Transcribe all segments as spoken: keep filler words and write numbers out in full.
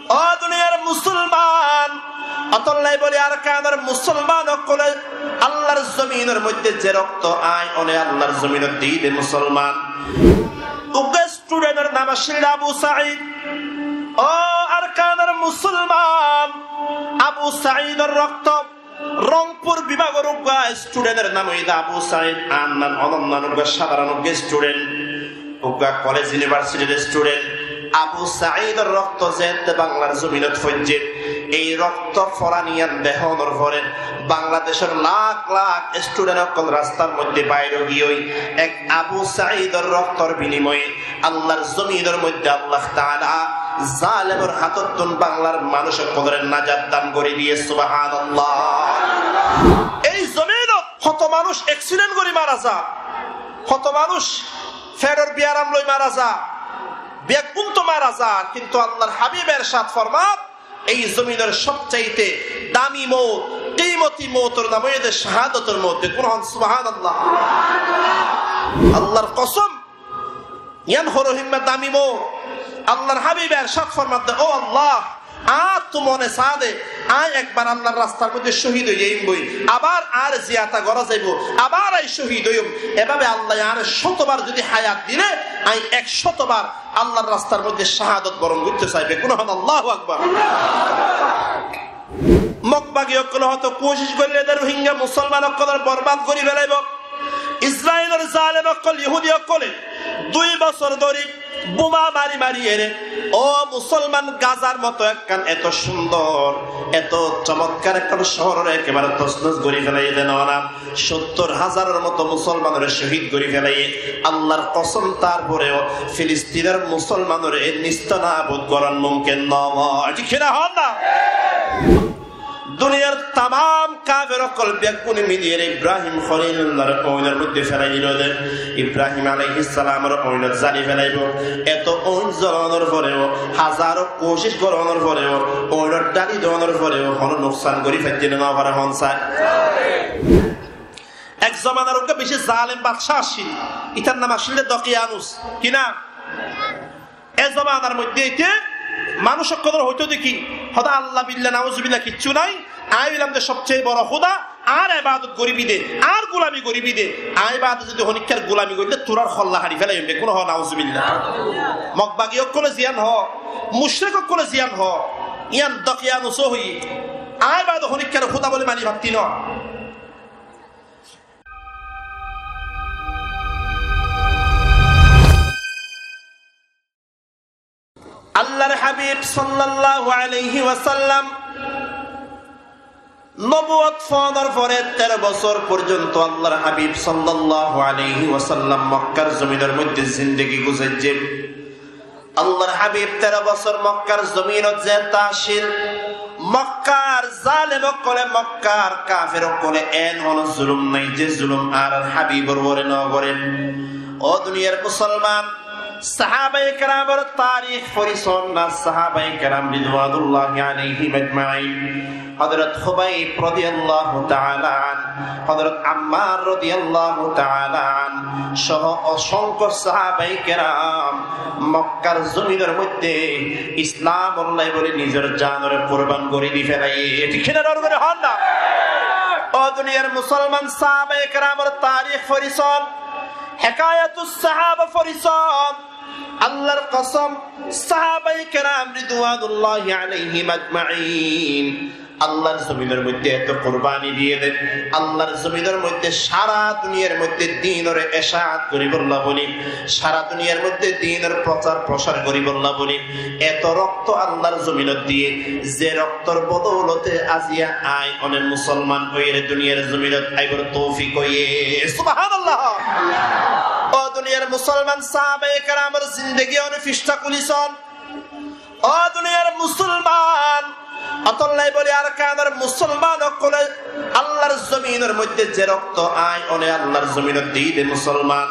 Ó duniyar musolman, ótolla bóli Arkanor musolman ókkole, Allar zominor moidde ze rokto añí one Allar zominot diyí de musolman. Uggwá studentor nam accíl Abu Said. Ó Arkanor musolman, Abu Saidor rokto. Rongpur bibagor uggwá studentor nam óilde Abu Said, ar nam ononnan uggwá sadaron uggwá studen, uggwá kolej iunivarsitir studen. Abu Saidor rokto zeéñtte Banglar zominot foijje, ei rokto foran iyan dehónor fore Bangladecor lak lak studen ókkol rastar moidde bair ói giyói, ek Abu Saidor roktor binimoye Allar zominor moidde Allah Taala zalemor hátottún Banglar manúc ókkolore najat dan gorí diye, subhanallah. Ei zominot hoto manúc eksiden gorí mara za, hoto manúc fedor biyaram loi mara za, beggún to mara za, kintu Allar Habib ercad format, ei zominor sobcaite dami mout, kimoti moutor nam óilde cahadotor mout. Beggún hon, subhanallah. Allar kosom, iyan horo himma dami mout. Allar Habibe ercad formadde, ó Allah, añáttu mone saá de, añí ekbar Allar rastar moidde cóhid ói zaiyum goi, abar añáre ziyarot gora zaibo, abar añí cóhid óiyum. Ebabe Allaye añáre cótobar zodi hayat dile, añí ek cótobar Allar rastar moidde cahadot boron goittó sai. Beggún hon Allahu Akbar. Mokbagi ókkole hoto kucíc goille de Ruhingya musolman ókkolore borbad gorí felaibo. Israilor zalem ókkol, Yahudi ókkole dui bosór dóri buma mari mari ere, ó musolman, Gazar moto ekkán eto cúndor, eto comotkar ekkán cóhorore ekebare tosnos gorí felaiye de no na, sóttor házaror moto musolmanore cóhid gorí felaiye. Allar kosom, tarforeo Filistinor musolmanore nestanabood goron mumkin no. Thík ki na hon na? Duniyar tamam kafer ókkol beggúne miliyóre Ibrahim Kolilullahre oinor moidde felai dilo de. Ibrahim alaihissalamore oinot zali felaibo. Eto oin zolonor foreo, házaro kucíc goronor foreo, oinot dhali donor foreo hono nuksan gorí faijje ne no fare, hon sai? Ek zomanar uggwá beci zalem badcá accíl, itar nam accíl de Dokiyanus. Ki nam? E zomanar moidde ite manúc ókkolore hoito de ki, hoda Allah billah, nauzubillah, kiccú nai, añí óilam de sobceye boro Huda, añár ebadot goribi de, añár gulami goribi de, añí bade zodi honikkar gulami goille turar holla haçi felaiyum. Beggún hon nauzubillah. Mokbagi ókkole ziyan hoó, mucrik ókkole ziyan hoó, iyan Dokiyanus ó hoiye, añí bade honikkar Huda buli mani fatti no. Allar Habib sallallahu alaihi wasallam nobuwot fonor fore tero bosór forzonto Allar Habib sallallahu alaihi wasallam Mokkar zominor moidde zindegi guzaijje. Allar Habib tero bosór Mokkar zominot zeéñtte accíl, Mokkar zalem ókkole, Mokkar kafer ókkole en hono zulum nai ze zulum añárar Habibor uore no gorer. Ó duniyar musolman, sahabaye keramor tarik fori son na, sahabaye keram ridwanullahi alaihim ajmain. Hozrot Khubaib rodiyallahu taala anh, Hozrot Ammar rodiyallahu taala anh soho osongkho sahabaye keram Mokkar zominor moidde Islamor lai buli nizor janore kurban gori di felaiye. Thík ki na? Zorore hon na. Ó duniyar musolman, sahabaye keramor tarik fori son, Hekayatus Sahaba fori son. Allar kosom, sahabaye keram ridwanullahi alaihim ajmain Allar zominor moidde eto kurbani diye de, Allar zominor moidde sara duniyar moidde dinore echat goribolla buli, sara duniyar moidde dinor prochar procar goribolla buli, eto rokto Allar zominot diye, ze roktor bodoulote aziya añí one musolman óiyore duniyar zominot aibor toufik óiye. Subhanallah. Ó duniyar musolman, sahabaye keramor zindegi one fishtha kuli son. Ó duniyar musolman, ótolla buli Arkanor musolman ókkole, Allar zominor moidde ze rokto añí one Allar zominot diyí de musolman,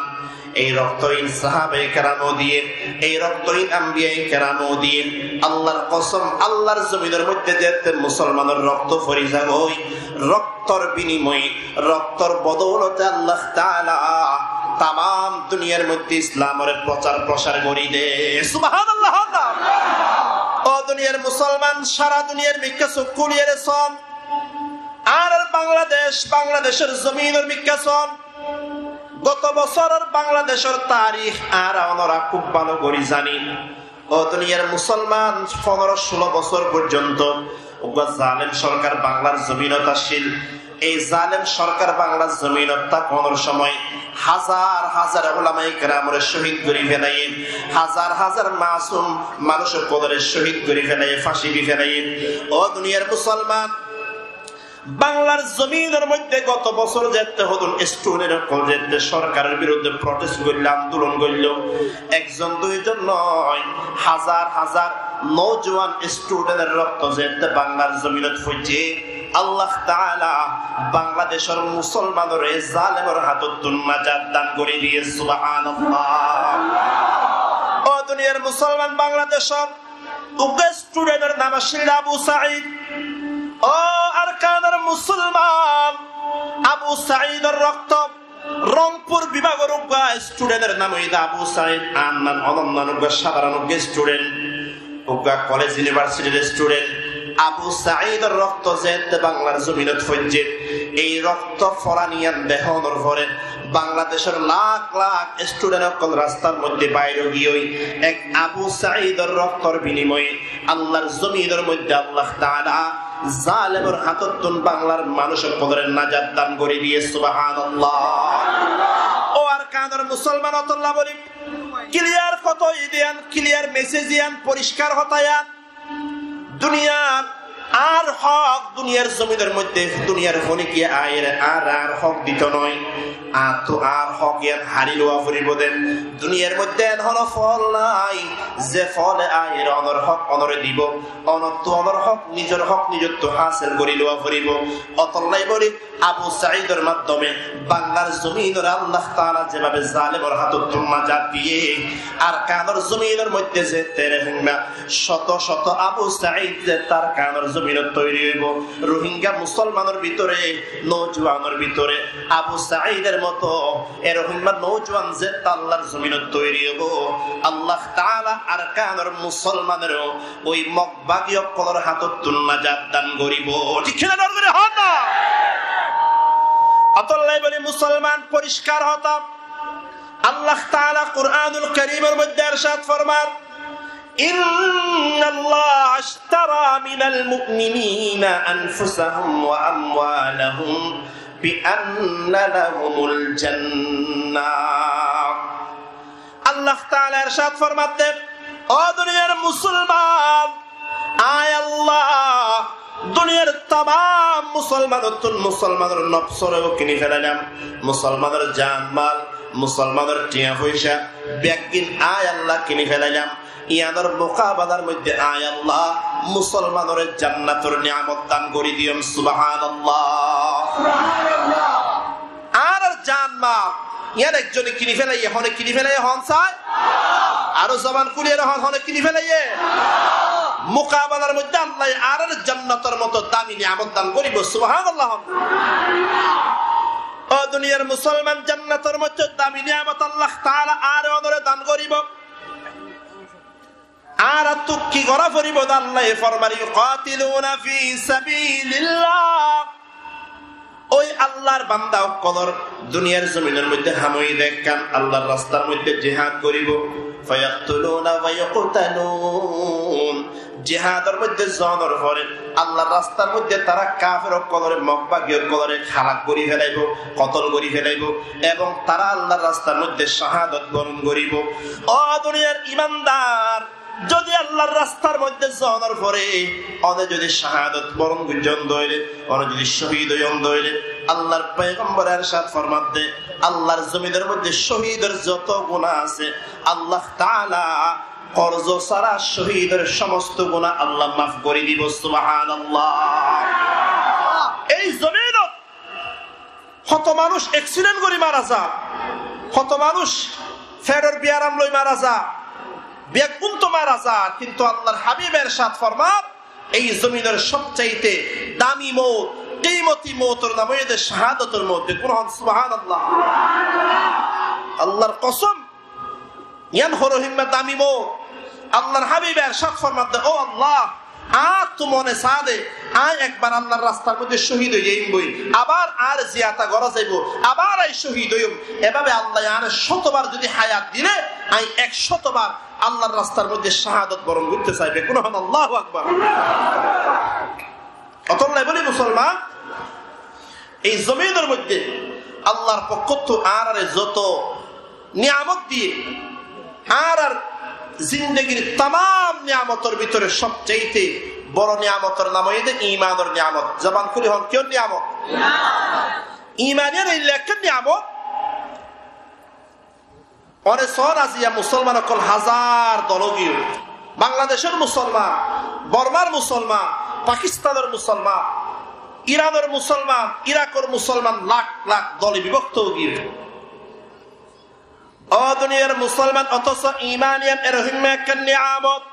ei rokto in sahabaye keramo diye, ei rokto in ambiyaye keramo diye. Allar kosom, Allar zominor moidde zeéñtte musolmanor rokto fori zagoi, roktor binimoye, roktor bodoulote Allah taala tamam duniyar moidde Islamore prochar procar gori de. Subhanallah. Duniyar musolman, sára duniyar mikká suk kúliyóre soón. Añárar Bangladec, Bangladecór zominor mikká soón. Goto bosóror Bangladecór tarik añára onora kúb bála gorí zani. Ó duniyar musolman, fondoro cúlo bosór foijjonto uggúa zalem sorkar Banglar zominot accíl. Ei zalem sorkar Banglar zominot tákonor cómoi házar házar ulamaye keramore cóhid gorí félaiye, házar házar masum manúic ókkolore cóhid gorí félaiye, fáñci di félaiye. Ó duniyar musolman, Banglar zominor moidde goto bosór zeétte hodún student ókkol zeétte sorkaror birudde protest goilló, andolon goilló, ekzon duizon noó, házar házar noujuwan studentor rokto zeétte Banglar zominot foijjé, Allah taala Bangladecór musolmanore zalemor hátottún najat dan gorí diyé, subhanallah. Ó duniyar musolman, Bangladecór uggúa studentor nam accíl Abu Said. Ó Arkanor musolman, Abu Saidor rokto Rongpur bibagor uggúa studentor nam óilde Abu Said, añár nan, onor nan, uggúa sadaron uggúa student, uggúa kolej iunivarsitir student. Abu Saidor rokto zeétte Banglar zominot foijjé, ei rokto foran iyan dehónor fore Bangladecór lak lak student ókkol rastar moidde bair ói giyói. Ek Abu Saidor roktor binimoye Allar zominor moidde Allah taala zalemor hátottún Banglar manúic ókkolore najat dan gorí diyé, subhanallah. Ó Arkanor musolman, ótolla bóli, kiliyar hotá iyan, kiliyar mesej iyan, foriskar hotá iyan. Duniyar añár hók, duniyar zominor moidde duniyar honikka aiyóre añáre añár hók dito noó. Añáttu añár hók iyan hári luwa foribó de. Duniyar moidde en hono fool nái, ze foole aiyóre onor hók onore dibó. Onottú onor hók, nizor hók nizottu hásil gorí luwa foribó. Ótolla bóli, Abu Saidor maddome Banglar zominore Allah taala zebabe zalemor hátottún najat diyé, Arkanor zominor moidde zeétte Rohingya cóto cóto Abu Said zeétte Arkanor zominot toiri óibo, Rohingya musolmanor bútore, noujuwanor bútore Abu Saidor moto e Rohingya noujuwan zeétte Allar zominot toiri óibo, Allah taala Arkanor musolmanoró ói Mog bagi ókkolor hátottún najat dan goríbo. Thík ki na? Dor gorí hoón na. Ótolla bóli musolman, foriskar hotá. Allah taala Kuranul Korimor moidde ercad formar, إن الله اشترى من المؤمنين أنفسهم وأموالهم بأن لهم الجنة. Allah taala ercad formadde, ó duniyar musolman, añí Allah duniyar tamam musolmanottún musolmanor nofsore kini félailam, musolmanor jan mal, musolmanor tiañ foisa, beggín añí Allah kini félailam. Iyanor mukabalar moidde añí Allah musolmanore jannator niyamot dan gorí diyum, subhanallah. Añárar jan mal, iyan ekzone kini félaiye, hone kini félaiye hoón sai? Aró zoban kúliyóre hoón, hone kini félaiye? Mukabalar moidde Allah añárar jannator moto dami niyamot dan goríbo, subhanallah. Ó duniyar musolman, jannator moto dami niyamot Allah taala añáre onore dan goríbo. Añárattú ki gorá foribó de? Allah formar, يقاتلون في سبيل الله. Ói Allar banda ókkolor duniyar zominor moidde ham óiye de ekkán, Allar rastar moidde jihad goríbo. فيقتلون ويقتلون. Jihador moidde zonor fore Allar rastar moidde tará kafer ókkolore, Mog bagi ókkolore halak gorí félaibo, kotol gorí félaibo, ebong tará Allar rastar moidde cahadot boron goríbo. Ó duniyar imandar, zodi Allar rastar moidde zonor fore one zodi cahadot boron goijjón de óile, one zodi cóhid óiyon de óile, Allar foigambore ercad formadde, Allar zominor moidde cóhidor zoto guná asé, Allah taala korzo sára cóhidor somosto guná Allah maf gorí dibo, subhanallah. Ei zominot hoto manúic eksiden gorí mara za, hoto manúic feçor biyaram loi mara za, beggún to mara za, kintu Allar Habib ercad formar, ei zominor sobcaite dami mout, kimoti moutor nam óiye de cahadotor mout. Beggún hoón, subhanallah. Allar kosom, iyan horóhimma dami mout. Allar hábibe ercád formadde, "Ó Allah, añáttu mone saá de, aññí ekbar Allar rastar modde cóhid ói zaiyum goi, abar añáre ziyarot gora zaibo, abar aññí cóhid óiyum. Eibábe Allaye añáre cótobar zodi hayat dile, aññí ek cótobar Allar rastar modde cáhadot boron goitté sai." Beggúne hoón, "Allahu Akbar." Ótolla bóli musolman, ei zominor modde Allar fokkóttu añárare zoto niyamot diye, añárar zindegir tamam niyamotor bútore sobcaite boro niyamotor nam óilde imanor niyamot. Zoban kúli hoón, kiyór niyamot? Iman. Iman iyán eilla ekkán niyamot. Óne soón, aziya musolman ókkol házar dol ói giyói. Bangladecór musolman, Bormar musolman, Pakistanor musolman, Iranor musolman, Irakor musolman, lak lak dole bibokto ói giyói. Ó duniyar musolman, otoso iman iyán erehómma ekkán niyamot.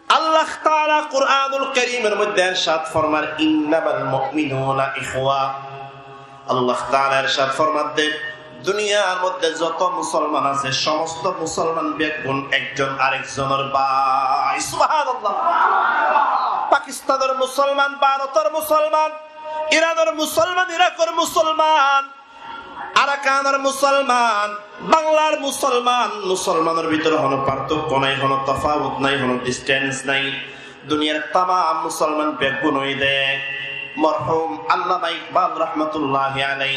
Allah Taala Kuranul Kerimor modde ercád formar, "Innamal mu'minuna ikhwa." Allah Taala ercád formadde, duniyar modde zoto musolman asé, somosto musolman beggún ekzon arekzonor bái. Subhanallah. Pakistanor musolman, Bárotor musolman, Iranor musolman, Irakor musolman, Arakanor musolman, Banglar musolman, musolmanor bútore hono partokko nai, hono tofawut nai, hono distens nai. Duniyar tamam musolman beggún óilde morhum Allama Ikbal rahmatullahi alai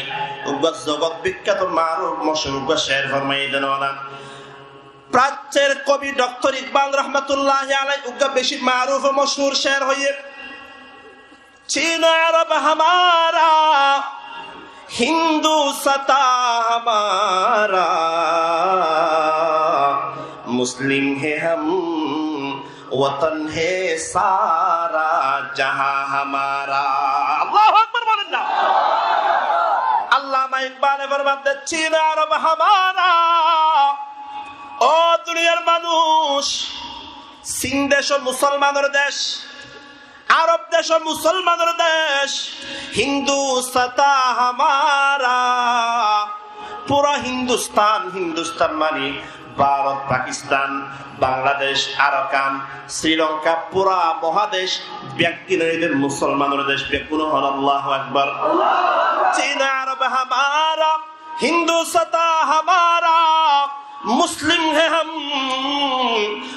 uggwá zogot bikkáto maruf mochur uggwá cér formaiye de nona. Pracer kobi doktor Ikbal rahmatullahi alai uggwá beci maruf mochur cér hoiye, "چین و عرب ہمارا، ہندو ستا ہمارا، مسلم ہیں ہم، وطن ہے سارا جہاں ہمارا۔" Allahu Akbar, bolen na. Allama Ikbale formadde, "چین و عرب ہمارا", ó duniyar manúc, Sin dec musolmanor dec, Arob dec musolmanor dec, Hindustan hamara, pura Hindustan, Hindustan mani Bharot, Pakistan, Bangladec, Arakan, Sri Lanka, pura mohadec, beggún óilde musolmanor dec, beggún hoó Allahu Akbar. Chin Arob hamara, Hindustan hamara, Muslim hai hum,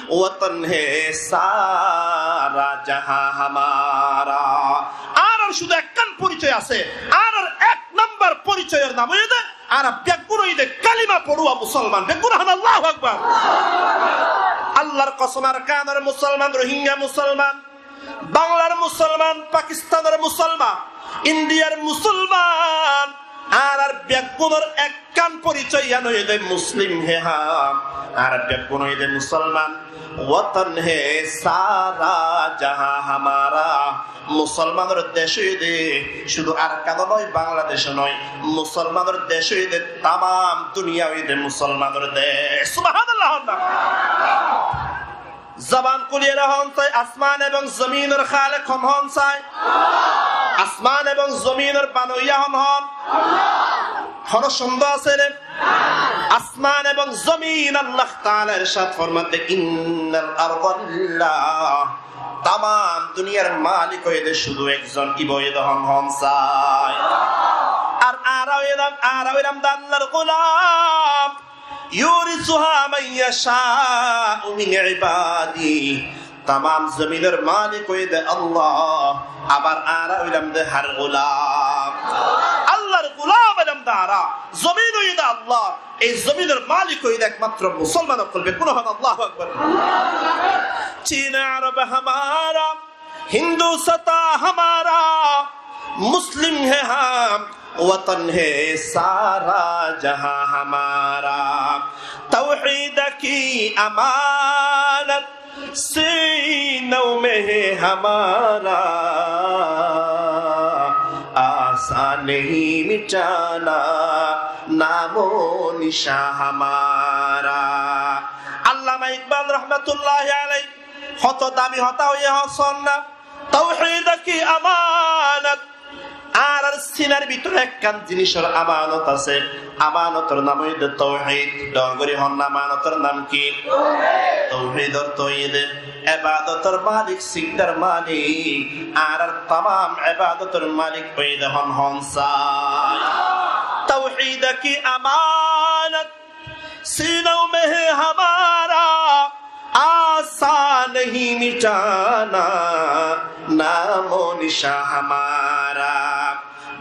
watan hai sara jahan hamara. Añárar cúdu ekkán poricoy asé, añárar ek nombor poricoyor nam óilde, añára beggún óilde kalima foruwa musolman, beggún hoó Allahu Akbar. Allar kosom, Arakanor musolman, Rohingya musolman, Banglar musolman, Pakistanor musolman, Indiyar musolman, añárar beggúnor ekkán poricoy yián óilde Muslim hai hum, añára beggún óilde musolman, watan hai sara jahan hamara, musolmanor dec óilde cúdu Arakan no, Bangladec no, musolmanor dec óilde tamam duniya óilde musolmanor dec. Subhanallah. Zuban kúliyóre hoón sai, asman ebong zominor Khalik hon hoón sai? Asman ebong zominor banoiya hon hon? Hono sondeho asé né? Asman ebong zomin Allah Taala ircad formadde, innal arda lillah. Tamam duniyar malik óilde cúdu ekzon, íba óilde hon hoón sai? Ar añára óilam, añára óilam de Allar gulam. Yurisuha man yasha'u min ibadihi. Tamam zominor malik óilde Allah, abar añára óilam de har gulam? Allar gulam óilam de añára. Zomin óilde Allar, ei zominor malik óilde ekmatro musolman ókkol, beggún hoó Allahu Akbar. Chin Arob hamara, Hindustan hamara, Muslim hai hum, watan hai sara jahan hamara. Tawheed ki amanat sino mein hai hamara, asan nahi mitana namo nishan hamara. Allama Iqbal rahmatullahi alaih hoto dami hotá hoiyé hoó sonna. Tawheed ki amanat, Añárar sinar bútore ekkán zinícor amanot asé, amanotor nam óilde touhid. Dor gorí hoón na, amanotor nam ki? Touhid. Touhidor touhide ebadotor malik, sijdar malik, añárar tamam ebadotor malik óilde hoón, hoón sái. توحید کی امانت سینوں میں ہے ہمارا، آساں نہیں مٹانا نام و نشاں ہمارا۔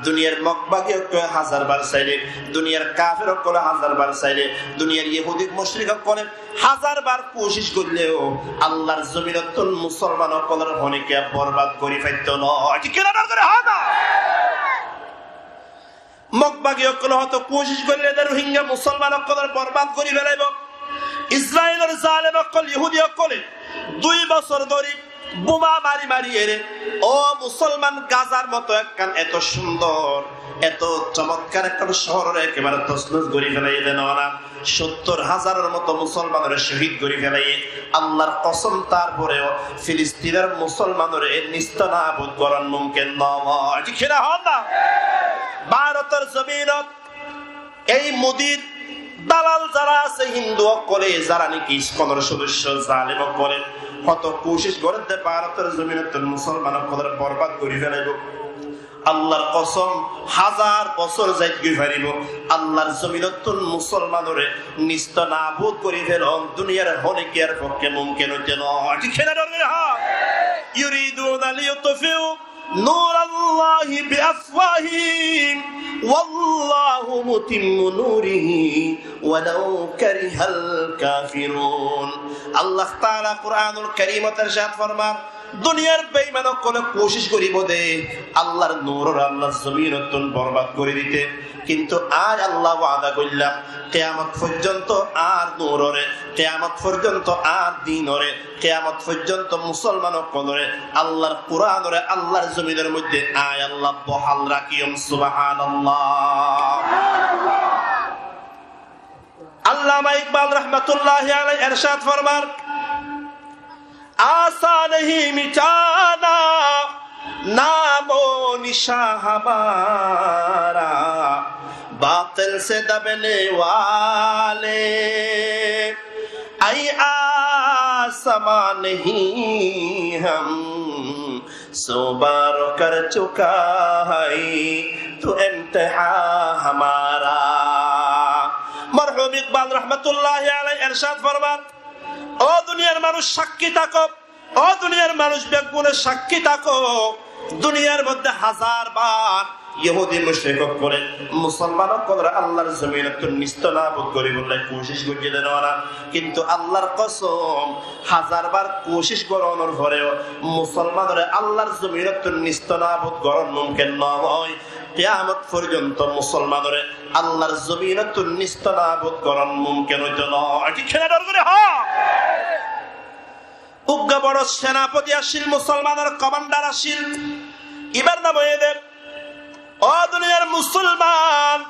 Duniyar mokbagi ókkole házar bar sailé, duniyar kafer ókkole házar bar sailé, duniyar yehudi mucrik ókkole házar bar kucíc goilleyó Allar zominottún musolman ókkolore honikka borbad gorí faitto no. Thík ki na? Dor gorí hoón na. Mokbagi ókkole hoto kucíc goillé de Ruhingya musolman ókkolore borbad gorí felaibo. Israilor zalem ókkol, yehudi ókkole dui bosór dóri buma mari mari ere, ó musolman, Gazar moto ekkán eto cúndor, eto comotkar ekkán cóhorore ekebare tosnos gorí felaiyé de no na, sóttor házaror moto musolmanore cóhid gorí felaiyé. Allar kosom, tarforeyó Filistinor musolmanore e nisto nabud gorón mumkin no. Thík ki na hoón na? Bárotor zominot ei Modir dalal zara asé, Hindu ókkole, zara niki iskonor sodosyo, zalem ókkole hoto kucíc gorédde Bárotor zominottún musolman ókkolore borbad gorí felaibo. Allar kosom, házar bosór zai goi faribo, Allar zominottún musolmanore nisto nabud gorí felon duniyar honikkar fokke mumkin óito no. Thík ki na? Dor gorí hoón. يريدون ليطفئوا نور الله بأفواههم والله متم نوره ولو كره الكافرون. Allah taala Kuranul Karimot ercad formar, duniyar beiman ókkole kucíc goríbo de Allar nurore Allar zominottún borbad gorí dite, kintu añí Allah wada goillám, kiyamot foijjonto añár nurore, kiyamot foijjonto añár dinore, kiyamot foijjonto musolman ókkolore, Allar Kuranore Allar zominor modde añí Allah bohal rakiyum. Subhanallah. Allama Ikbal rahmatullahi alai ercad formar, آساں نہیں مٹانا نام و نشاں ہمارا، باطل سے دبنے والے، اے آسماں نہیں ہم سو بار کر چکا ہے تو انتہا ہمارا۔ Morhum Ikbal rahmatullahi alai ercad formar, ó duniyar manúc, sakkí táko, ó duniyar manúc beggúne sakkí táko, duniyar modde házar bar yehudi mucrik ókkole musolman ókkolore Allar zominottún nisto nabud goríbolla kucíc goijjé de no na, kintu Allar kosom, házar bar kucíc gorónor foreyó musolmanore Allar zominottún nisto nabud gorón mumkin no. Kiyamot foijjonto musolmanore Allar zominottún nisto nabud gorón mumkin óito no. Thík ki na? Dor gorí hoón. Uggwá boro senapoti accíl, musolmanor komandar accíl, ibar nam óilde, ó duniyar musolman,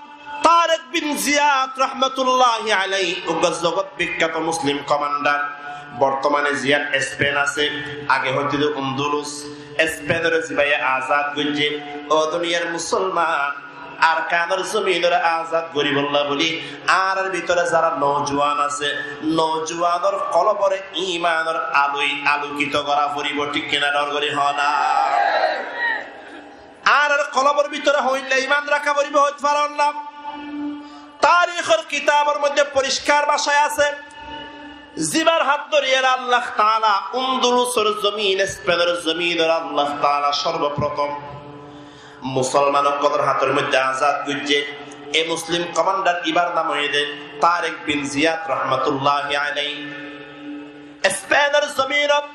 Tarek bin Ziyad rahmatullahi alai, uggwá zogot bikkáto muslim komandar. Bortomane Ziyad Spen asé, age hoitó de Undulus, Spenore zibaye azad goijjé, ó duniyar musolman, Arkanor zominore azad goríbolla buli añárar bútore zara noujuwan asé, noujuwanor kolbore imanor aloi alokito gora foribo, thík ki na? Dor gorí hoón na. Añárar kolbor bútore hoilla iman raká foribo, hoit faron na. Tarikor kitabor modde foriskar bacai asé, zibar hát dóriyore Allah taala Undulusor zomin, Spenor zominore Allah taala sorboprotom musolman ókkolor hátor modde azad goijjé. E muslim komandar, ibar nam óilde Tarek bin Ziyad rahmatullahi alai. Spenor zominot,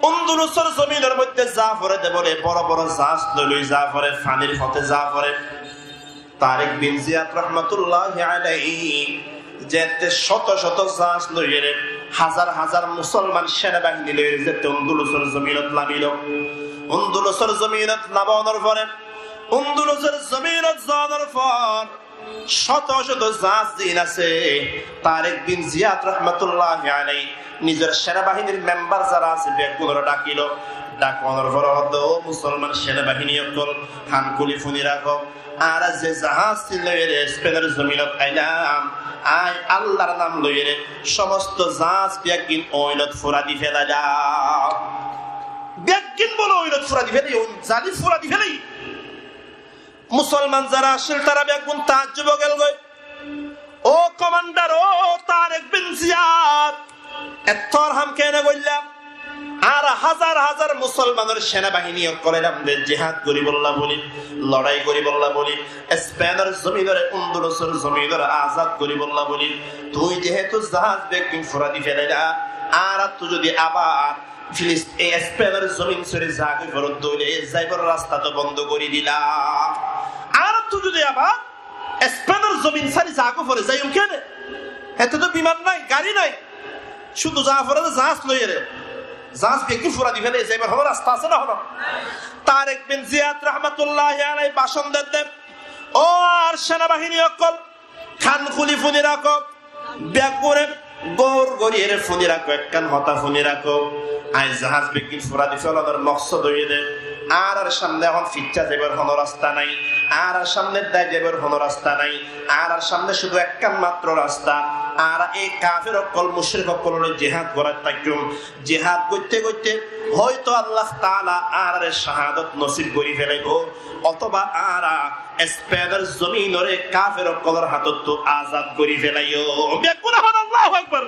Undulusor zominor modde za fore de bole, boro boro zahaz loi loi za fore, fanir fote za fore. Tarek bin Ziyad rahmatullahi alai zette cóto cóto zahaz loiyore, házar házar musolman senabahini loiyore zette Undulusor zominot lamilo. Undulusor zominot lamonor fore, Undulusor zominot zonor for, cóto cóto zahaz ziín asé, Tarek bin Ziyad rahmatullahi alai Nizor senabahinir membar zara asé, beggúnore dhakilo. Dhakonor fore hoódde, "Ó musolman senabahini ókkol, hán kúli fúni rakó. Añára ze zaház loiyóre Spenor zominot ailam, añí Allar nam loiyóre somosto zaház beggín óinot fúrai di félailam." Beggín bóle óinot fúrai di félailam, óin zali fúrai di félailam. Musolman zara accíl, tará beggún taajjub ói gelgói. "Ó komandar, ó Tarek bin Ziyad, ettór ham keéne goillá? Añára házar házar musolmanor senabahini ókkol ailam de jihád goríbolla bóli, lorái goríbolla bóli, Spenor zominore, Undulusor zominore azad goríbolla bóli. Tuñí zehétu zaház beggín fúrai di félailá, añárattú zodi abar Filis-, e Spenor zomin sóri zagói foródde óile, e zaibor rasta to bondo gorí dilá. Añárattú zodi abar Spenor zomin sári zagói fore, zaiyum keéne? Héttu to biman nái, gari nái, cúdu za fore de zaház loiyóre. Zaház beggín fúrai di féle, zaibor honó rasta asé né honó?" Tarek bin Ziyad rahmatullahi alaihi bacon dedde, "Ó añár senabahini ókkol, hán kúli fúni rakó, beggúne góur goríyore fúni rakó, ekkán hotá fúni rakó. Añí zaház beggín fúrai di félanor moksod óiye de, añárar samne ehón ficcá zaibor honó rasta nái, añárar samne dái zaibor honó rasta nái, añárar samne cúdu ekkán matro rasta, añára ei kafer ókkol, mucrik ókkol loi jihád gorát táikkum. Jihád goitté goitté hoito Allah taala añárare cahádot nosib gorí félaibó, otóba añára Spenor zominore kafer ókkolor hátottú azad gorí félaiyum." Beggúne hoón, "Allahu Akbar."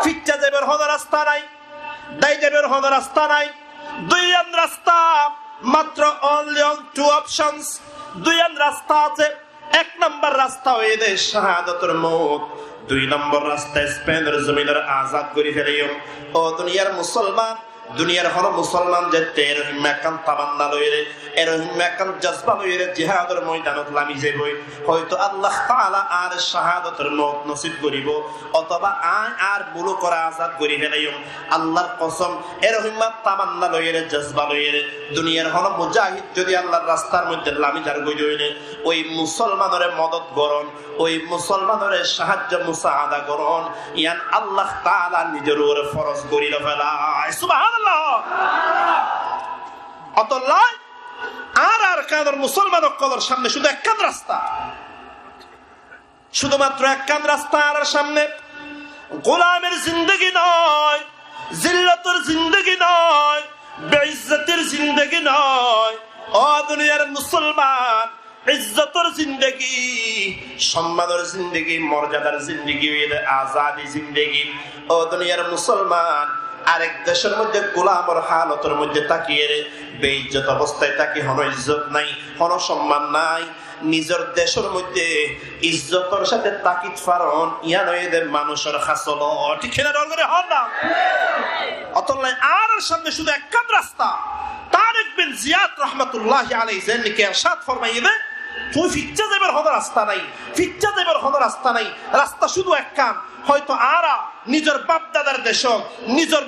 Ficcá zaibor honó rasta nái, dái zaibor honó rasta nái. Duiyán rasta, matro only on two options. Duiyán rasta asé. Ek nombor rasta óiye de cahádotor mout. Dui nombor rasta Spenor zominore azad gorí félaiyum. Ó duniyar musolman, duniyar honó musolman zette erohimma ekkán tamanna loiyóre, erohimma ekkán jozba loiyóre jihádor moidanot lami zaibói. Hoito Allah taala añáre cahádotor mout nosib goríbou, otóba añí añár mulukore azad gorí félaiyum. Allar kosom, erohimma tamanna loiyóre, jozba loiyóre, duniyar honó mujahid zodi Allar rastar moidde lami zargói de óile, ói musolmanore modot gorón, ói musolmanore sahájjo musaada gorón, yián Allah taala nizor uore foros gorí lofélai. Subhánallah! Otolla añára Arkanor musolman ókkolor samne cúdu ekkán rasta, cúdumatro ekkán rasta añárar samne, gulamir zindegi noó, zillotor zindegi noó, beizzotir zindegi noó. Ó duniyar musolman, izzotor zindegi, sommanor zindegi, morzadar zindegi óiye de azadi zindegi. Ó duniyar musolman, arek decor moidde gulamor halotor moidde tákiyore, beizzot obostát táki, honó izzot nái, honó somman nái, nizor decor moidde izzotor sáte táki faron, yián óiye de manúcor hásolot. Thík ki na? Dor gorí hoón na. Otolla añárar samne cúdu ekkán rasta. Tarek bin Ziyad rahmatullahi alaihi zeén niki ercad formaiyé de, tuñí ficcá zaibor honó rasta nái, ficcá zaibor honó rasta nái, rasta cúdu ekkán. Hoito añára nizor bafdadar decot, nizor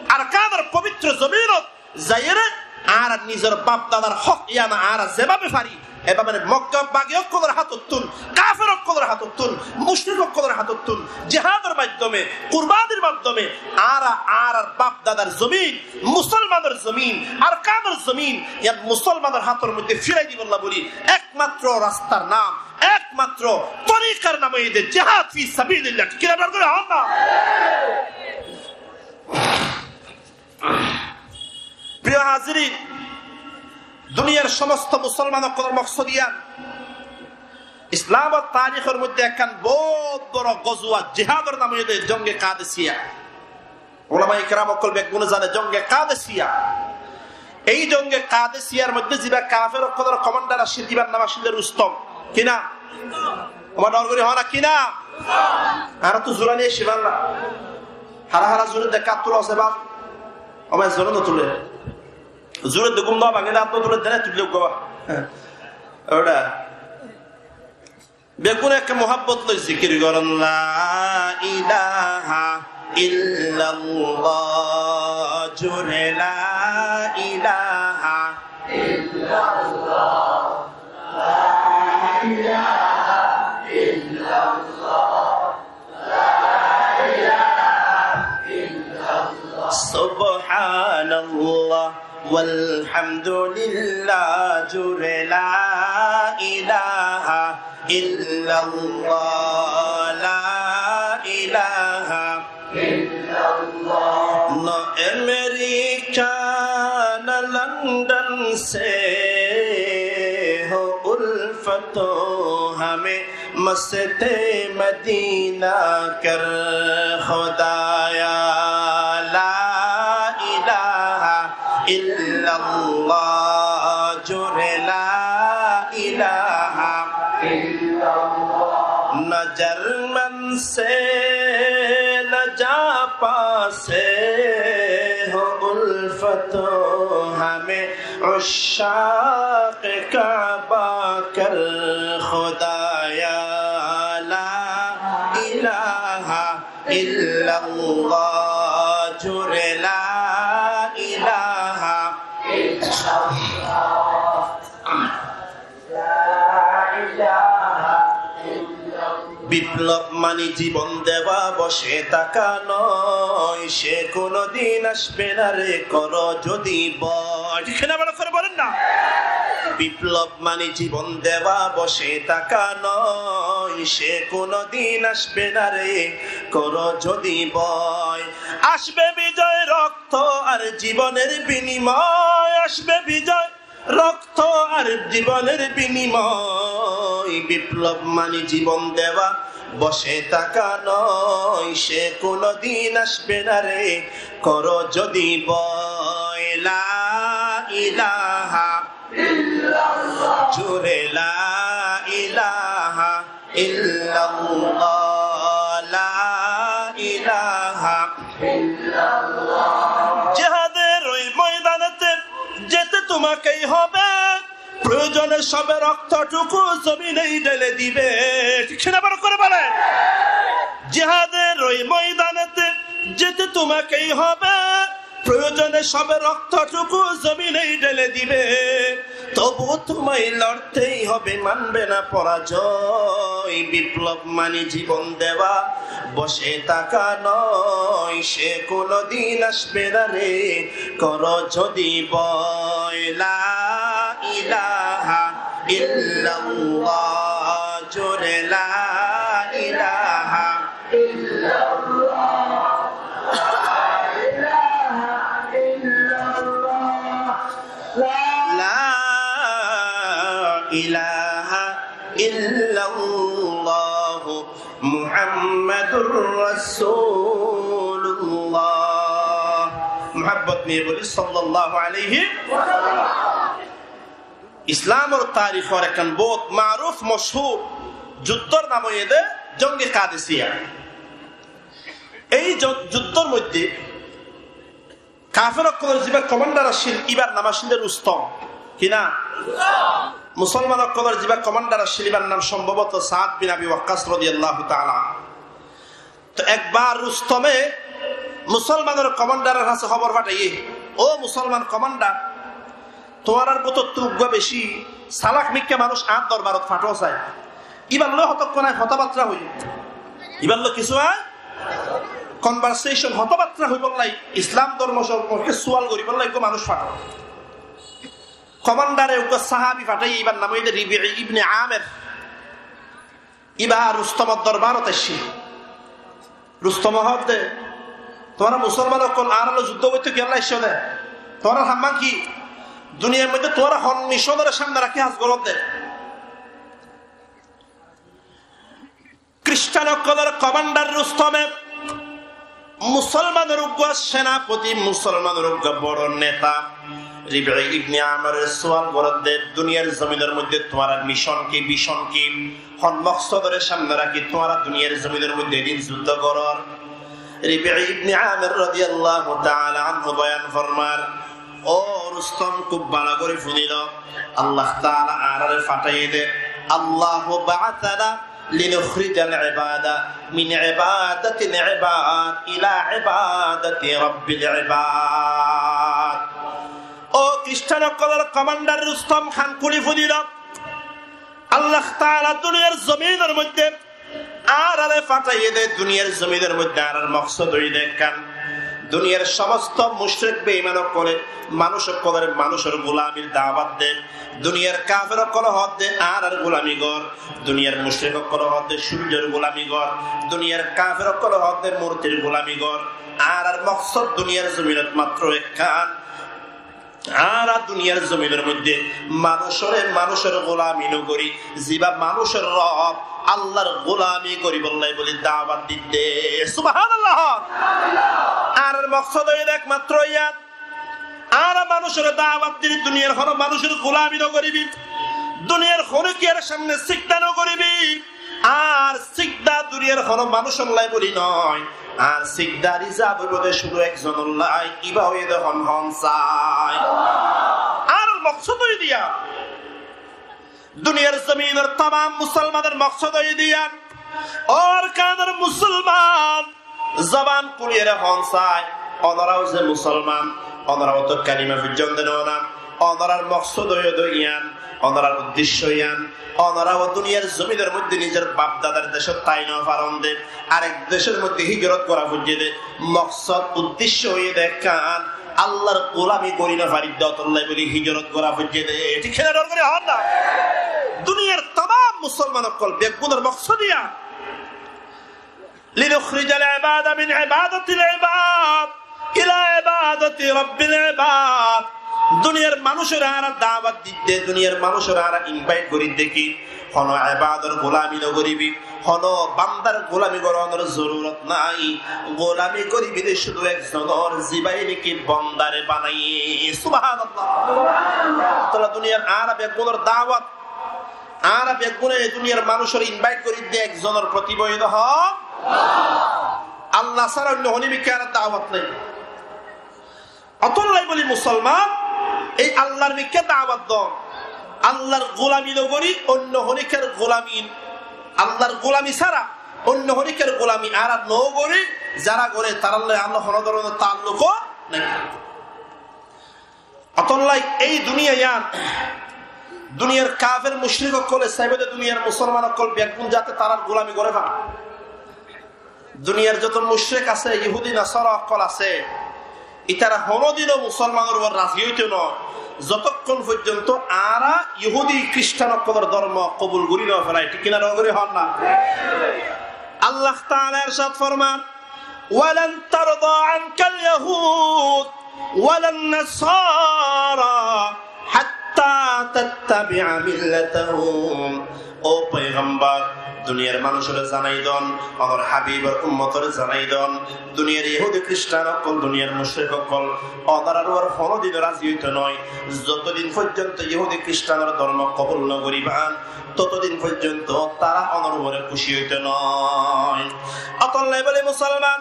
Arkanor fobitro zominot zaiyóre añára nizor bafdadar hók yián añára zebábe fari ebábe Mokka bagi ókkolor hátottún, kafer ókkolor hátottún, mucrik ókkolor hátottún, jihádor maiddome, kurbanir maiddome añára añárar bafdadar zomin, musolmanor zomin, Arkanor zomin, yián musolmanor hátor moidde firai dibolla bóli ekmatro rastar nam, ekmatro torikar nam óiye de jihád fi sabilillah. Thík ki na? Dor gorí hoón na. Priyo hazirin, duniyar somosto musolman ókkolor moksod yián. Islamor tarikor moidde ekkán bout boro gozuwat, jihádor nam óiye de Jonge Kadesiya. Ulamaye keram ókkol beggúne zane Jonge Kadesiya. Ei Jonge Kadesiyar moidde ziba kafer ókkolor komandar accíl, ibar nam accíl de Rustom. Ki na? Ó ma, dor gorí hoón na, ki na? Añárattú zurani aiccé bálla. Hara hara zure de, hát tula asé bá? Ó ma, zure no tule. Zure de gúm no báñge de, hát no tule de, tulle uggwá bá. Óra beggúne ekká muhábbot loi zikir gorón, "La ilaha illallah", zure, "La ilaha illallah, la ilaha illallah, la ilaha Subhanallah, walhamdulillah, jure la ilaha illallah, la ilaha illallah. Na Amerika, na London se ho ulfat, hame مست مدینہ کر خدایا، لا الہ الا اللہ، جور لا الہ الا اللہ۔ نہ جرمن سے نہ جاپان سے ہو الفت، ہمیں عشاق کعبہ کر خدایا، لا الہ الا اللہ، جور لا الہ الا اللہ۔ বিপ্লব মানে জীবন দেওয়া, বসে থাকা নয়, সে কোনোদিন আসবে না রে, করো যদি ভয়। ঠিক না, বড় করে বলেন না। বিপ্লব মানে জীবন দেওয়া, বসে থাকা নয়, সে কোনোদিন আসবে না রে, করো যদি ভয়। আসবে বিজয়, রক্ত আর জীবনের বিনিময়, আসবে বিজয়, রক্ত আর জীবনের বিনিময়। বিপ্লব মানে জীবন দেওয়া, বসে থাকা নয়, সে কোনোদিন আসবে না রে, করো যদি ভয়। লা ইলাহা ইল্লাল্লাহ। জোরে লা ইলাহা ইল্লাল্লাহ, লা ইলাহা ইল্লাল্লাহ। জিহাদের ওই ময়দানেতে যেতে তোমাকেই হবে, প্রয়োজনে সবে রক্তটুকু জমিনেই ঢেলে দিবে। ঠিক না, বড় করে বলেন। জিহাদের ওই ময়দানেতে যেতে তোমাকেই হবে, প্রয়োজনে সবে রক্তটুকু জমিনেই ঢেলে দিবে, তবু তোমায় লড়তেই হবে, মানবে না পরাজয়। বিপ্লব মানে জীবন দেওয়া, বসে থাকা নয়, সে কোনোদিন আসবে না রে, করো যদি ভয়। লা ইলাহা ইল্লাল্লাহ, জোরে লা ইলাহা ইল্লাল্লাহ, লা ইলাহা ইল্লাল্লাহ, লা ইলাহা ইল্লাল্লাহ, মুহাম্মাদুর রাসূলুল্লাহ। মহব্বত নিয়ে বলি, সাল্লাল্লাহু আলাইহি ওয়াসাল্লাম। ইসলামর তারিখর একখান বহুত মারুফ মশহুর যুদ্ধর নাম অইছে জঙ্গে কাদেসিয়া। এই য-, যুদ্ধর মধ্যে কাফের অকলর যিবা কমান্ডার আছিল, ইবার নাম আছিল রুস্তম। কি নাম? মুসলমান অকলর যিবা কমান্ডার আছিল, ইবার নাম সম্ভবত সাদ বিন আবি ওয়াক্কাস রাদিয়াল্লাহু তাআলা আনহু। তো একবার রুস্তমে মুসলমানর কমান্ডারর কাছে খবর পাঠাইয়ে, "ও মুসলমান কমান্ডার, তুমারার ভিতরতু উগ্র বেশি চালাক মিক্কা মানুষ আত দরবারত ফাটো চায়। ইবার লই হতক্ষণ আয় কথাবার্তা হই, ইবার লই কিছু আয় কনভারসেশন, কথাবার্তা হইবার লাই, ইসলাম ধর্ম সম্পর্কে সুয়াল করিবার লাই উগ্র মানুষ ফাটো।" কমান্ডারে উগ্র সাহাবি ফাটাই, ইবার নাম অইছে রিবিই ইবনে আমের। ইবা রুস্তমর দরবারত আইছে। রুস্তমে হর দে, "তুমারা মুসলমান অকল আরালো যুদ্ধ করতে কিয়াল্লা আইছো দে? তুমারা হাম্মান কি? দুনিয়ার মধ্যে তুমারা হন মিশনরে সামনে রাখি হাজ করত দে।" খ্রিস্টান অকলর কমান্ডার রুস্তমে মুসলমানর উগ্র সেনাপতি, মুসলমানর উগ্র বড় নেতা রিবিই ইবনে আমেররে সুয়াল করত দে, "দুনিয়ার জমিনর মধ্যে তুমারার মিশন কি, ভিশন কি? হন মকসদরে সামনে রাখি তুমারা দুনিয়ার জমিনর মধ্যে এদিন যুদ্ধ করর?" রিবিই ইবনে আমের রাদিয়াল্লাহু তাআলা আনহু বয়ান ফরমার, "ও রুস্তম, খুব ভালা করি হুনিল, আল্লাহ তাআলা আরারে ফাটাইয়ে দে, আল্লাহু বাআসানা লিনুখরিজাল ইবাদা মিন ইবাদাতিল ইবাদ ইলা ইবাদাতি রাব্বিল ইবাদ।" ও খ্রিস্টান অকলর কমান্ডার রুস্তম, কান খুলি হুনিল, আল্লাহ তাআলা দুনিয়ার জমিনর মধ্যে আরারে ফাটাইয়ে দে, দুনিয়ার জমিনর মধ্যে আরার মকসদ অইল দে কান, Duniyar somosto mucrik beiman ókkole manúc ókkolore manúcor gulamir dawat de. Duniyar kafer ókkole hoó de añárar gulami gor. Duniyar mucrik ókkole hoó de cúrjor gulami gor. Duniyar kafer ókkole hoó de murtir gulami gor. Añárar moksod duniyar zominot matro ekkán. Añára duniyar zominor moidde manúcore manúcor gulami no gorí, ziba manúcor Rob Allar gulami goríbolla buli dawat didde. Subhanallah. Añárar moksod óilde ekmatro iyan. Añára manúcore dawat diri duniyar hono manúcor gulami no goríbi, duniyar hono kiyar samne sijda no goríbi. Ar sijda duniyar hono manúcolla buli noó. Ar sijda rizab óibo de cúdu ekzonolla, iba óiye de hon hon sai. Ar moksod óiye de iyan. Duniyar zominor tamam musolmanor moksod óiye de iyan. Ó Arkanor musolman, zoban kúliyore hon sai, onorá ze musolman, onorá to kalima foijjonto no nan, onorar moksod óiye de iyan, onorar uddecco iyan, onorá duniyar zominor moidde nizor bafdadar decot tái no faron de, arek decor moidde hijrot gora foijje de, moksod uddecco óiye de ekkán, Allar gulami gorí no faridde ótolla buli hijrot gora foijje de. Thík kina? Dor gorí hoón na. Duniyar tamam musolman ókkol beggúnor moksod iyan. لنخرج العباد من عبادة العباد إلى عبادة رب العباد. Duniyar manúcore añára dawat didde, duniyar manúcore añára invite goridde ki, hono ebador gulami no goríbi, hono bandar gulami goronor zorurot nai. Gulami goríbi de cúdu ekzonor, zibaye niki bandare banaiye. Subhanallah. Tolla duniyar añára beggúnor dawat Añára beggúne e duniyar manúcore invite gorí de ekzonor foti boi de hoó, Allah sára oinno hono mikká añárar dawat nai. Ótolla buli musolman, ei Allar mikká dawat don. Allar gulami no gorí, oinno honikar gulami, Allar gulami sára oinno honikar gulami añára no gorí, zara goré tarálla añárar hono dóronor taalluk nai. Ótolla ei duniya yián, duniyar kafer mucrik ókkole saibo de duniyar musolman ókkol beggún zate tarár gulami goré fa. Duniyar zoto mucrik asé, yehudi nasara ókkol asé, ítara honodino musolmanor uore razi óito no, zotokkon foijjonto añára yehudi kristan ókkolor dormo kobul gorí no felai, thík kina? Dor gorí hoón na. Allah taala ercad forman, ولن ترضى عنك اليهود ولا النصارى حتى تتبع ملتهم. Ó poigambor, duniyar manúcore zanai don, onor habibor ummotore zanai don, duniyar yehudi kristan ókkol, duniyar mucrik ókkol onorar uore honodino razi óito no, zotodin foijjonto yehudi kristanor dormo kobul no goríba, totodin foijjonto tara onor uore kúci óito no. Ótolla buli musolman,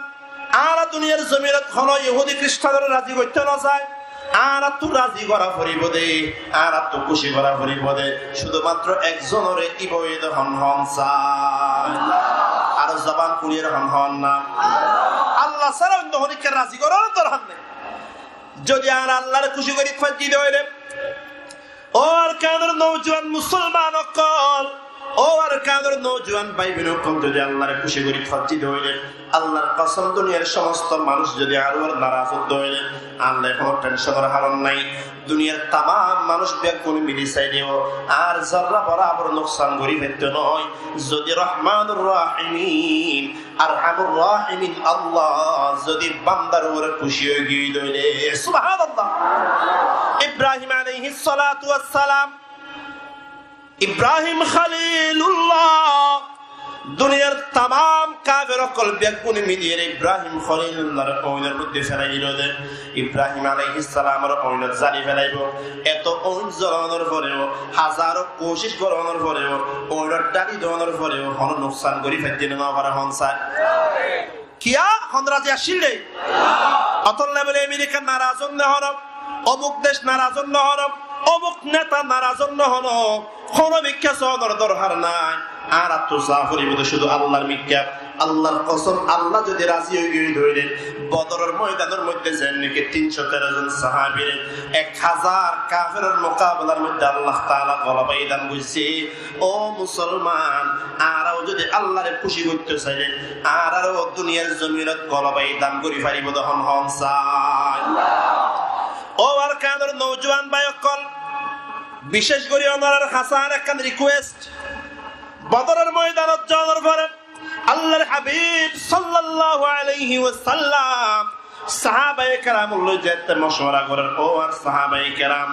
añára duniyar zominot hono yehudi kristanore razi goitto no sai. Añárattu razi gora foribo de, añárattu kúci gora foribo de, cúdumatro ekzonore, iba óiye de hoón hoón sai. Aró zoban kúliyore hoón hoón na. Allah sára oinno honikka razi goronor dorhar nai. Zodi añára Allare kúci gorí faijji de óile, ó Arkanor noujuwan musolman ókkol, ó Arkanor noujuwan bái boin ókkol, zodi Allare kúci gorí faijji de óile, Allar kosom, duniyar somosto manúc zodi añár uore naraz ó de óile, añár lai hono tenconor haron nai. Duniyar tamam manúc beggún mili saile ó añár zarra borabor nuksan gorí faitto no, zodi Rahmanur Rahimin Arhamur Rahimin Allah zodi bandar uore kúci ói giyói de óile. Subhanallah. Ibrahim alaihissalatu wassalam, Ibrahim Khalilullah, duniyar tamam kafer ókkol beggúne miliyóre Ibrahim Khalilullahre oinor modde felai dilo de. Ibrahim alaihissalamore oinot zali felaibo. Eto oin zolonor foreo, hazaro kucíc goronor foreo, oinot dhali donor foreo hono nuksan gorí faijje né no fare, hoón sai? Kiyá? Hon razi accíl de? Ótolla buli Amerika naraz ó de hono, omuk dec naraz ó de hono, omuk neta naraz ó de hono, hono mikká sonor dorhar nai. Añárattu sa foribo de cúdu Allar mikká. Allar kosóm, Allah zodi razi ói giyói de óile, Bodoror moidanor moidde zen niki tin cót teró zon sahábire ek házar kaferor mukabelar moidde Allah taala goloba inan goijjé, ó musolman, añára ó zodi Allare kúci goitto saile, añárare ó duniyar zominot goloba inan gori faribo de, hon hon sai. Ó Arkanor noujuwan bái ókkol, bicéc gori onorar hañsé ekkán request, Bodoror moidanot zonor fore Allar Habib sallallahu alaihi wasallam sahabaye keramor loi zette mocuwara gorer, ó añár sahabaye keram,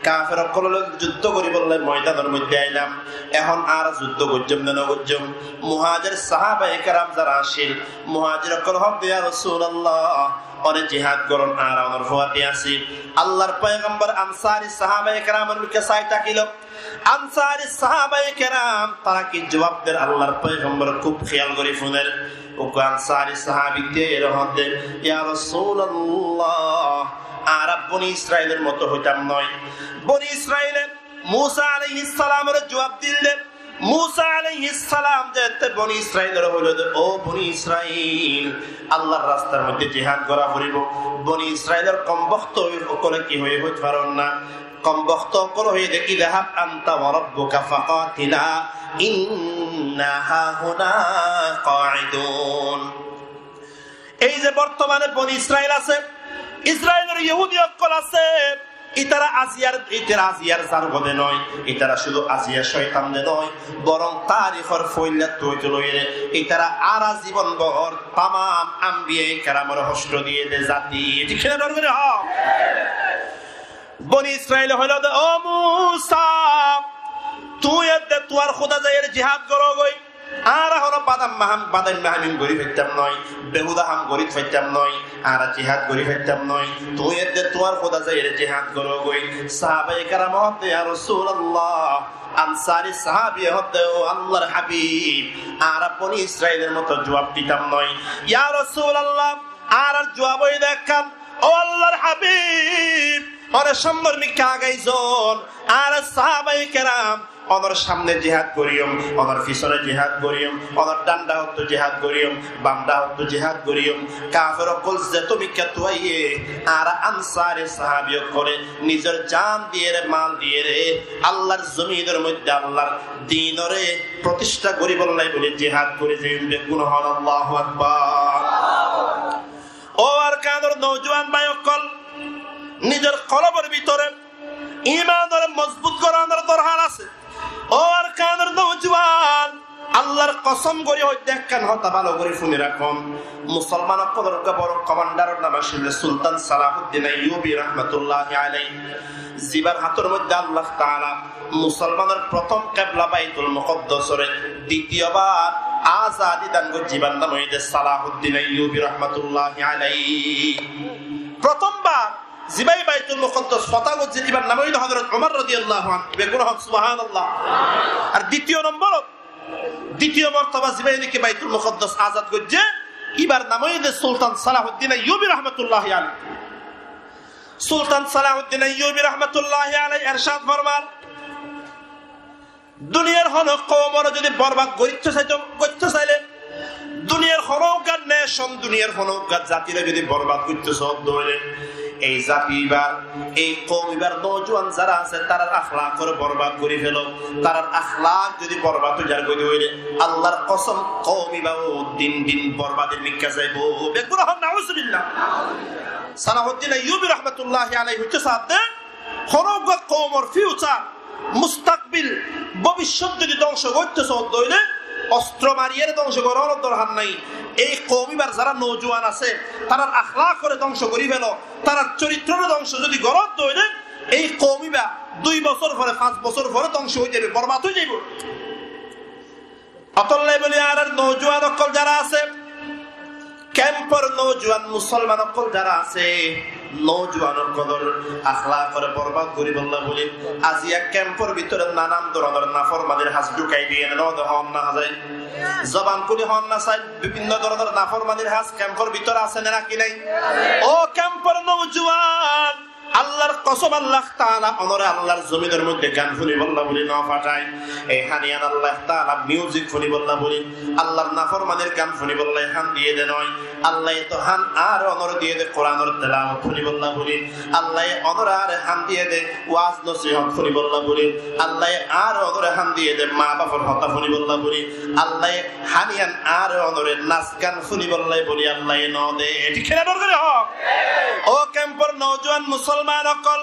kafer ókkolor loi juddó goribolla moidanor moidde ailam, ehón añára juddó goijjóm ne no goijjóm? Muhajir sahabaye keram zara accíl, muhajir ókkol hoór de, "Ya Rosulallah, one jihad goron, añára onor fúañti así." Allar foigambor ansari sahabaye keramor muke sai tákilo. Ansari sahabaye keram, tará ki juwab der, Allar foigambor kúb kéyal gori fúner. Uggwá ansari sahabi de ere hoódde, "Ya Rosulallah, añára Boni Israilor moto hoitam noi." Boni Israile Musa alaihis salamore juwab dil de. Musa alaihis salam zette Boni Israilore hoilo de, "Ó Boni Israil, Allar rastar moidde jihad gora foribo." Boni Israilor kombokto ókkole ki hoiye hoit faron na? Kombokto ókkol hoiye de, "Idhab anta wa rabbuka faqatila inna hahuna qaidun." Ei ze bortomane Boni Israil asé, Israilor Yahudi ókkol asé, itará aziyar, itará aziyar zar gode noi, itará cúdu aziya coitan de noi, borong tarikor foillattú óite loire itará añára zibon bor tamam ambiyaye keramore hoctó diye de zati. Thík ki na dor gori hoó? Boni Israile hoilo de, "Ó Musa, tuñí edde tuáñr Khuda zaiyóre jihad goró goi. Añára hono badam maham, badam mahamin gori faittam noi, behuda ham gori faittam noi, añára jihad gori faittam noi. Tuñí edde tuáñr Khuda zaiyóre jihad goró goi." Sahabaye keram hoódde, "Ya Rosulallah," ansari sahabiye hoódde, "Ó Allar Habib, añára Boni Israilor moto juwab ditam noi." "Ya Rosulallah, añárar juwab óiye de ekkán, ó Allar Habib, one samnor mikká agai zon, añára sahabaye keram onor samne jihad goriyum, onor fisone jihad goriyum, onor dhanda hottú jihad goriyum, bam dhanda hottú jihad goriyum. Kafer ókkol zeto mikká tuaiye, añára ansari sahabi ókkole nizor jan diyere, mal diyere, Allar zominor moidde Allar dinore protishta goribolla buli jihad gori zaiyum." Beggún hoón Allahu Akbar. Ó Arkanor noujuwan bái ókkol, nizor kolbor bútore imanore mozbut goranor dorhar asé. Ó Arkanor noujuwan, Allar kosóm gori hoódde, ekkán hotá bála gori fúni rakón. Musolman ókkolor uggwá boro komandaror nam asíl de Sultan Salahuddin Ayyubi rahmatullahi alaih. Zibar hátor moidde Allah taala musolmanor protom kebla Baitul Mukaddasore ditiyo bar azadi dan goijjé, ibar nam óiye de Salahuddin Ayyubi rahmatullahi alaih. Protom bar zibaye Baitul Mukaddas fotah goijjé, ibar nam óiye de Hozrot Umar rodiyallahu anhu. Beggún hoón subhanallah. Ar ditiyo nombor, ditiyo mortoba zibaye niki Baitul Mukaddas azad goijjé, ibar nam óiye de Sultan Salahuddin Ayyubi rahmatullahi alaih. Sultan Salahuddin Ayyubi rahmatullahi alaih ercad formar, duniyar hono koumore zodi borbad goitto saito, goitto saile, duniyar hono uggwá nation, duniyar hono uggwá zatire zodi borbad goitto saó de óile, ei zati ibar, ei koum ibar noujuwan zara asé, tarar akhlakore borbad gori felo. Tarar akhlak zodi borbad ói zar goi de óile, Allar kosóm, koum iba ó din din borbadir mikká zaibo. Beggún hoón nauzubillah. Salahuddin Ayyubi rahmatullahi alaih hoitó saádde, hono uggwá koumor future, mustakbil, bobicót zodi dóngco goitto saó de óile, ostro mariyére dóngco gorónor dorhar nái. Ei koum ibar zara noujuwan asé, tarar akhlakore dóngco gori felo, tarar coritrore dóngco zodi goró de óile, ei koum iba dui bosór fore, fañs bosór fore dóngco ói zaibo, borbad ói zaibo. Ótolla buli añárar noujuwan ókkol zara asé, kempor noujuwan musolman ókkol zara asé, noujuwan ókkolor akhlakore borbad goribolla buli aziya kempor bútore nanan doronor naformanir ham dukai diye ne no de hoón na zai. Zoban kúli hoón na sai, bibinno doronor naformanir ham kempor bútore asé ne naki nai? Ó kempor noujuwan, Allar kosóm, Allah taala onóre Allahr zominor moidde gan fúnibolla buli no fathái. Ei han iyan Allah taala music fúnibolla buli, Allahr naformanir gan fúnibolla ei han diyé dé noó. Allaye to han añáre onóre diyé dé Kuranor telawot fúnibolla buli. Allaye onóre añáre han diyé dé waz nosihot fúnibolla buli. Allaye añáre onóre han diyé dé mabafor hotá fúnibolla buli. Allaye han iyan añáre onóre nas gan fúnibolla buli Allaye no dé. Thík ki na? Dor gorí hoó. Ó kempor noujuwan musolman ókkol,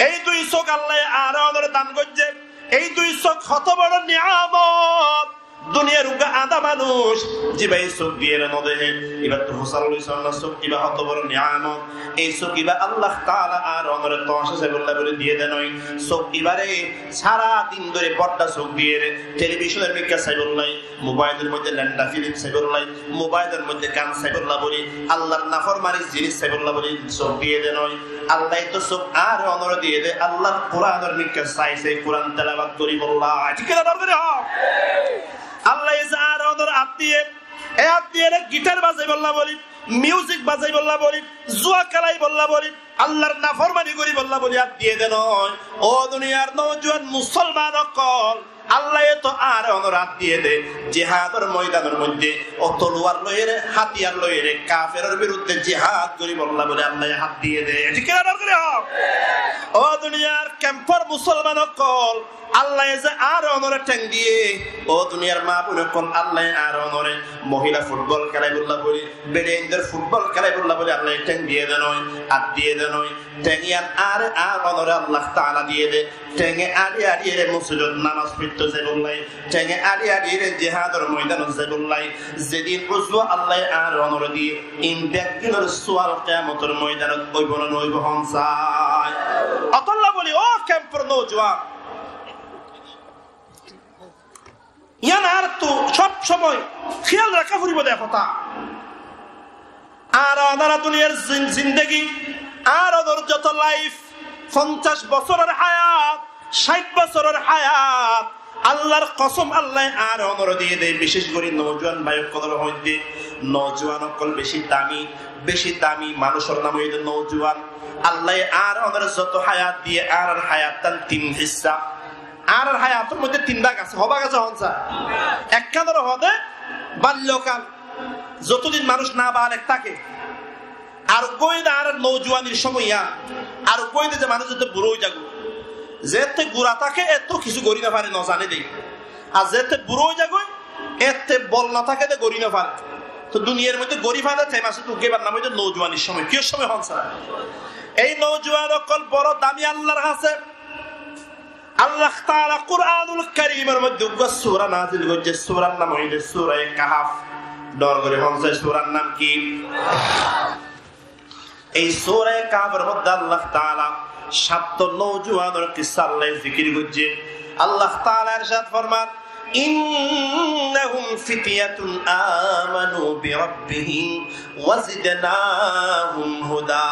ei dui sók Allaye añáre onóre dan goijjé. Ei dui sók hoto boro niyamot. Duniyar uggwá adá manúic, zibá ei sók diyére no deké, ibáttu fusár loi sók, ibá hoto boro niyamot. Ei sók ibá Allah taala añáre onóre tomacá saibólla buli diyé dé noó. Sók ibáre sára din dóri bodda sók diyére, telebisonor mikká saibólla, mobailor moidde lenda filim saibólla, mobailor moidde gan saibólla buli, Allahr naformani zinis saibólla buli sók diyé dé noó. Allaye to sók añáre onóre diyé dé Allahr Kuranor mikká sai sai Kuran telawot goríbolla. Thík ki na? Dor gorí hoó. Allaye ze añáre onóre át diyé, ei át diyére gitar bazaibólla buli, music bazaibólla buli, zuwa kélaibolla buli, Allahr naformani goríbolla buli át diyé dé noó. Ó duniyar noujuwan musolman ókkol, Allaye to añáre onóre át diyé dé jihador moidanor moidde, ó toluwar loiyére, hátiyar loiyére, kaferor birudde jihad goríbolla buli Allaye át diyé dé. Thík ki na? Dor gorí hoó. Ó duniyar kempor musolman ókkol, Allaye ze añáre onóre theng diyé, ó duniyar ma boin ókkol, Allaye añáre onóre mohila futbol kélaibolla buli, beçaindor futbol kélaibolla buli Allaye theng diyé dé noó, át diyé dé noó. Theng iyan añáre, añáre onóre Allah taala diyé dé. Thenge añçi añçi ére mosjidot nomaz foitto zaibólla, thenge añçi añçi ére jihador moidanot zaibólla. Zedin uzuwa Allaye añáre onóre diyé, in beggúnor sual kiyamotor moidanot óibo né no óibo, hon sai. Ótolla buli, ó kempor noujuwan, iyan añáráttu sob somoi hiyal raká foribó dé hotá. Añára, añára duniyar zin-, zindegi, añára onór zoto laif, foncac bosóror háyat, cáit bosóror háyat, Allahr kosóm, Allaye añáre onóre diyé dé, bicéc gorí noujuwan bái ókkolor hoóidde, noujuwan ókkol beci dami, beci dami manúicor nam óiye dé noujuwan. Allaye añáre onóre zoto háyat diyé, añárar háyattán tin hissá. Añárar háyator moidde tin bák asé, hó bák asé, hon sai? Ekkán ore hoó dé ballokal, zotodin manúic nabalek táke. Ar uggwá óiye dé añárar noujuwanir somoi, ar uggwá óiye dé ze manúic zeéñtte burá ói zagói. Zeéñtte gura táke, éñttu kissú gorí no fare, no zane dé. Ar zeéñtte burá ói zagói, éñttu bol no táke dé gorí no fare. Toi duniyar moidde gorí fare dé taim asé, toi uggwá ibar nam óiye dé noujuwanir somoi. Kiyór somoi, hon sai? Ei noujuwan ókkol boro dami Allahr hañsé. Allah taala Kuranul Karimor moidde uggwá sura nazil goijjé, surar nam óilde Suraye Kahf. Dor gorí hon sai, surar nam ki? Ei Suraye Kahfor moidde Allah taala sáttó noujuwanor kissá Allaye zikir goijjé. Allah taala ercad forman, إنهم فتية آمنوا بربهم وزدناهم هدى.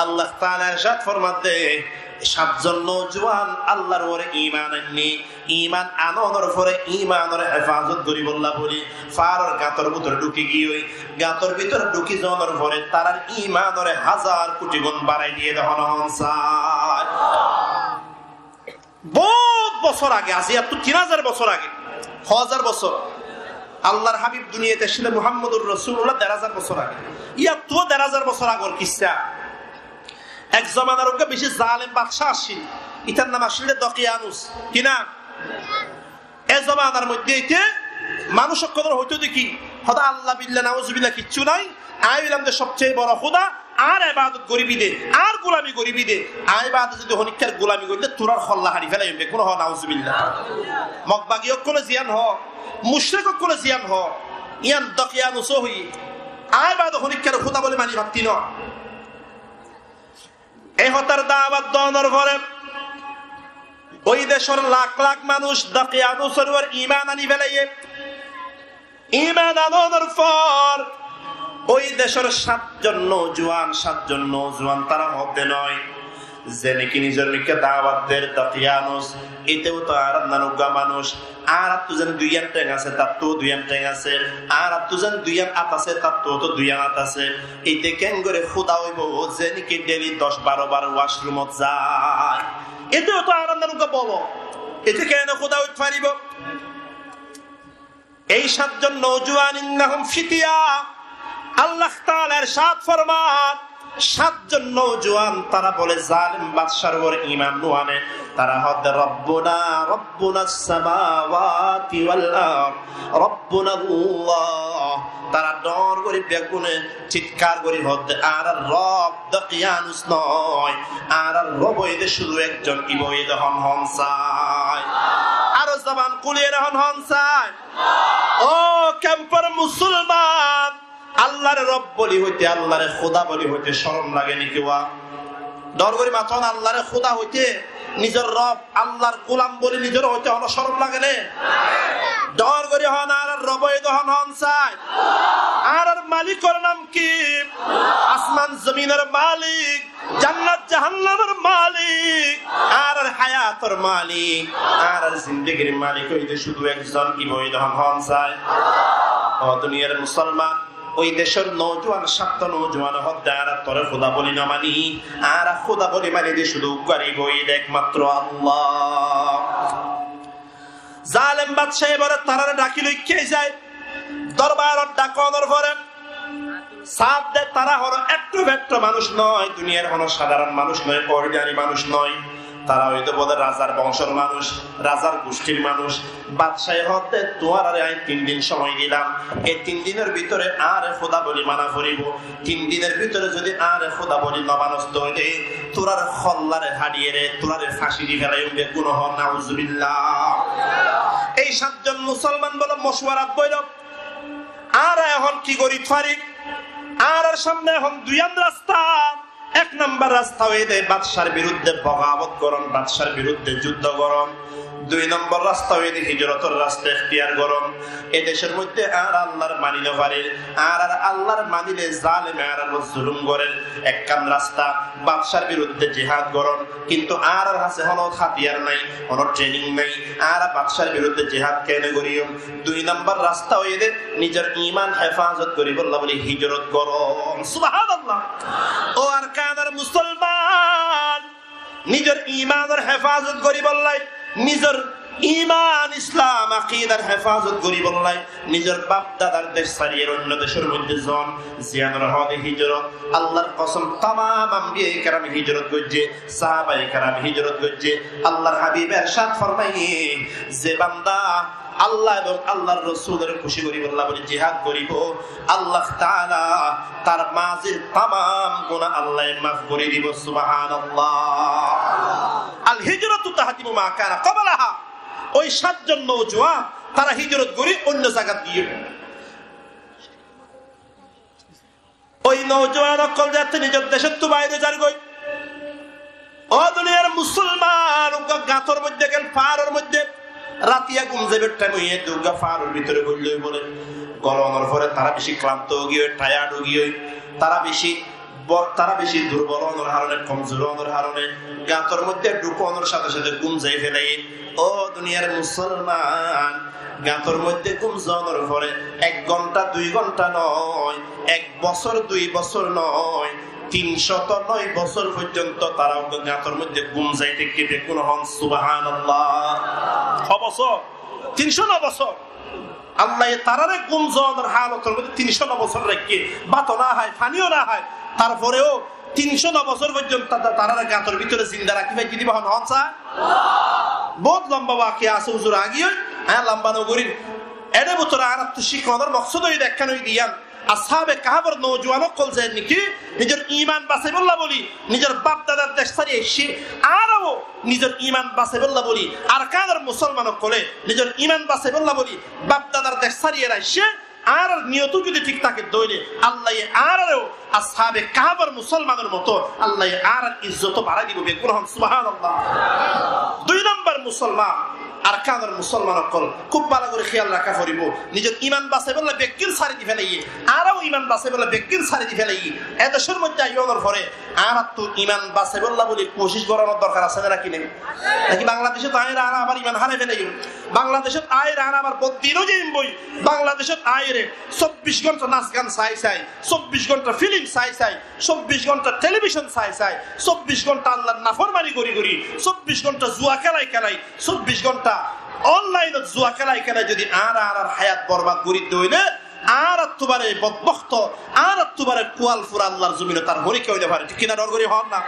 Allah taala ercad formadde, sátzon noujuwan Allahr uore iman ainné, iman anonor fore imanor hefazot goríbolla buli, fáror gañtor bútore dhuki giyói, gañtor bútore dhuki zonor fore tarár imanore házar kuthi gun barai diyé dé, hon sai. Bout bosór age, aijjattú tin házar bosór age, hó házar bosór. Allahr hábib duniyait aiccíl dé Muhammadur Rosulullah der házar bosór age. Iyattú der házar bosór agor kissá. Ek zomanar uggwá beci zalem badcá accíl, itar nam accíl dé Dokiyanus. Ki nam? E zomanar moidde ite manúic ókkolore hoitó dé ki, hodá Allah billah nauzubillah kiccú nái, añí óilam dé sobceye boro Húda, añár ebadot goríbi dé, añár gulami goríbi dé, añí bade zodi honikkár gulami goillé tuáñrar holla haçi félaiyum, beggúne hoó nauzubillah. Mokbagi ókkole ziyán hoó, mucrik ókkole ziyán hoó, yián Dokiyanuse hoiyé, añí bade honikkár Húda bóli mani fattí noó. Ei hotár dawat donor fore ói decór lak lak manúic Dokiyanusor uore iman ani félaiyé. Iman anonor for ói decór sátzon noujuwan, sátzon noujuwan tará hoó dé noó, Ze niki nizor mikká dawat der Dakiyanus, íte ó to añárar nán uggwá manúic. Añárattú zen duiyán théng asé, tattú duiyán théng asé. Añárattú zen duiyán át asé, tattú to duiyán át asé. Íte keéngori Kúda óibo, ze niki dheili doc baró bar washroomot zai? Íte ó to añárar nán uggwá bolo. Íte keéne Kúda óit faribó? Ei sátzon noujuwan, innahum fitya, Allah taala ercád forman, sátzon noujuwan, tara bole zalem badcár uore iman no ane, tara hoódde, "Rabbuna, Rabbuna samawati wal ard, Rabbuna Allah." Tara dhoóñr gorí beggúne citkar gorí hoódde, "Añárar Rob Dakiyanus noó, añárar Rob óilde cúdu ekzon, íba óilde hon hon sai." Aró zoban kúliyóre hon hon sai. Ó kempor musolman, Allaré Rob boli hoité, Allaré Kúda boli hoité corom lage niki wa? Dhoóñr gorí matón, Allaré Kúda hoité, nizor Rob, Allar gulam boli nizor hoité honó corom lage né? Dhoóñr gorí hon, añárar Rob óilde hon hon sai? Añárar malikor nam ki? Asman zominor malik, jannat jahannamor malik, añárar hayator malik, añárar zindigir malik óilde cúdu ekzon, íba óilde hon hon sai? Ó duniyar musolman, ói decór noujuwan, sátta noujuwane hoódde, "Añára toré Kúda boli no mani, añára Kúda boli mani de cúdu uggwá, íba óilde ekmatro Allah." Zalem badcá íbare tarare dhaki loi ki zai? Dorbarot dhakonor fore saf de tara hono ettó fettó manúic noó, duniyar hono sadaron manúic noó, ordinary manúic noó. Tara óilde bole razar bongcór manúic, razar gucthír manúic. Badcáye hoódde, "Tuáñrare añí tin din cómoi dilam, ei tin dinor bútore añáre Kúda boli mana foribó. Tin dinor bútore zodi añáre Kúda boli no manos de óile, tuáñrar hollare háñdiyére tuáñrare fañsi di felaiyum." Beggúne hoó, "Nauzubillah." Ei sátzon musolman bole mocuwarat boilo, "Añára ehón ki gorí fari? Añárar sámne ehón duiyán rasta. Ek nombor rasta óilde badcár birudde bogawot goron, badcár birudde juddó goron. Dui nombor rasta óilde hijrotor rasta ektiyar goron. E decór moidde añára Allar mani no farir. Añárar Allar manile zaleme añárar zulum gorer. Ekkán rasta badcár birudde jihad goron, kintu añárar hañsé hono hatiyar nai, hono training nai. Añára badcár birudde jihad keéne goríyum?" Dui nombor rasta óilde nizor iman hefazot goríbolla buli hijrot goron. Subhanallah. Ó Arkanor musolman, nizor imanor hefazot goríbolla, nizor iman, Islam akidar hefazot goríbolla, nizor baf dadar dec sáriyer oinno decór moidde zon, ziyanore hoó de hijrot. Allar kosom, tamam ambiyaye keram hijrot goijje, sahabaye keram hijrot goijje. Allar habibe ercád formaiye, ze banda Allah ebong Allar rosulore kúci goríbolla buli jihad goríbo, Allah taala tar mazir tamam guná Allaye maf gorí dibo. Subhanallah. Al hijratu tahdimu ma kana qablaha. Ói sátzon noujuwan tara hijrot gorí oinno zagat giyói. Ói noujuwan ókkol zeéñtte nizor decóttu baire zargói, ó duniyar musolman, uggwá gañtor moidde gel, faáror moidde. Ratiya gúm zaibar thaim óiye de uggwá faáror bútore goillói bole. Golonor fore tara beci klanto óigiyói, tired óigiyói. Tara beci bo-, tara beci durbol ónor harone, komzur ónor harone, gañtor moidde dhukónor cáte cáte gúm zai félaiye. Ó duniyar musolman, gañtor moidde gúm zonor fore ek gonta, dui gonta noó, ek bosór, dui bosór noó, tin cót noi bosór foijjonto tara gañtor moidde gúm zai táikke. Beggúne hoón, Subhanallah. Ho bosór? Tin cót no bosór. Allaye tarare gúm zonor halotor moidde tin cót no bosór raikké, báto no hái, faniyo no hái, tarfore ó tin cót no bosór foijjonto ta-, tarare gañtor bútore zinda rakí faijjé de íba hoón, hoón sai? Bout lamba wakiya asé, huzur, agiyói, añí lamba no gorír. Ede bútore añárattú cíkonor moksód óilde ekkán óilde yián, Ashábe Kahfor noujuwan ókkol ze niki nizor iman basaibólla bóli nizor baf dadar dec sári aiccé, añára ó nizor iman basaibólla bóli, Arkanor musolman ókkole nizor iman basaibólla bóli baf dadar dec sári aiccé, añárar niyot zodi thík táke de óile Allaye añárare ó Ashábe Kahfor musolmanor moto Allaye añárar izzot barái dibo. Beggúne hoón, Subhanallah. Dui nombor musolman, Arkanor musolman ókkol, kúb bála gorí kéyal raká foribó. Nizor iman basaibólla beggín sári di félaiyé, añára ó iman basaibólla beggín sári di félaiyé. E decór moiddé aiyónor fore añárattú iman basaibólla bóli kucíc gorónor dorkar asé né náki nái? Náki Bangladecót aiyóre añára abar iman hárái félaiyum? Bangladecót aiyóre añára abar boddin ói zaiyum boi. Bangladecót aiyóre sobbic gónta nas gan sai sai, sobbic gónta filim sai sai, sobbic gónta telibicon sai sai, sobbic gónta Allar naformani gorí gorí, sobbic gónta zua kélai kélai, sobbic gónta onlainot zua kélai kélai zodi añára añárar háyat borbad gorí dóile, añárattú baré bodbokto, añárattú baré kualfura Allar zominot ar honikka ói no fare. Thík ki na? Dor gorí hoón na.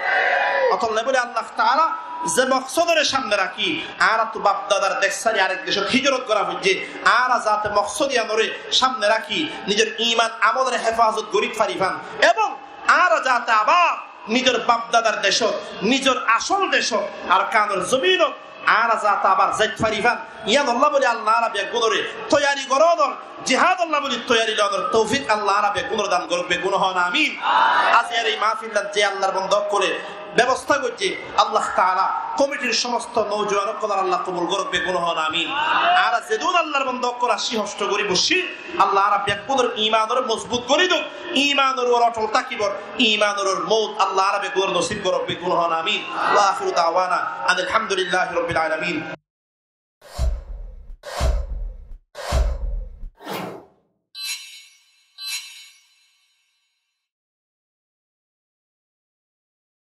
Ótolla bóli Allah Taala ze moksodoré samne rakí añárattú bafdadar dec sári arek decót hijrot gorá foijjé, añára zate moksod iyanore samne rakí nizor iman amolore hefazot gorí farifán, ebong añára zate abar nizor bafdadar decót, nizor asól decót, Arkanor zominot añára zate abar zait farifán, iyanolla bóli Allah añára beggúnore toiyari gorónor, jihadolla bóli toiyari loónor toufik Allah añára beggúnore dan gorouk, beggún hoón amin. Aziyar ei mahfillán ze Allar bonda ókkole bebosta goijjé, Allah Taala komitir somosto noujuwan ókkolore Allah kobul gorouk, beggún hoón amin. Añára zedún Allar bonda ókkol aiccí, hoctó gorí boiccí, Allah añára beggúnor imanore mozbut gorí douk, imanor uore otol tákibar, imanor uore mout Allah añára beggúnore nosib gorouk, beggún hoón amin. Wa akhiru dawana anil hamdulillahi rabbil alamin.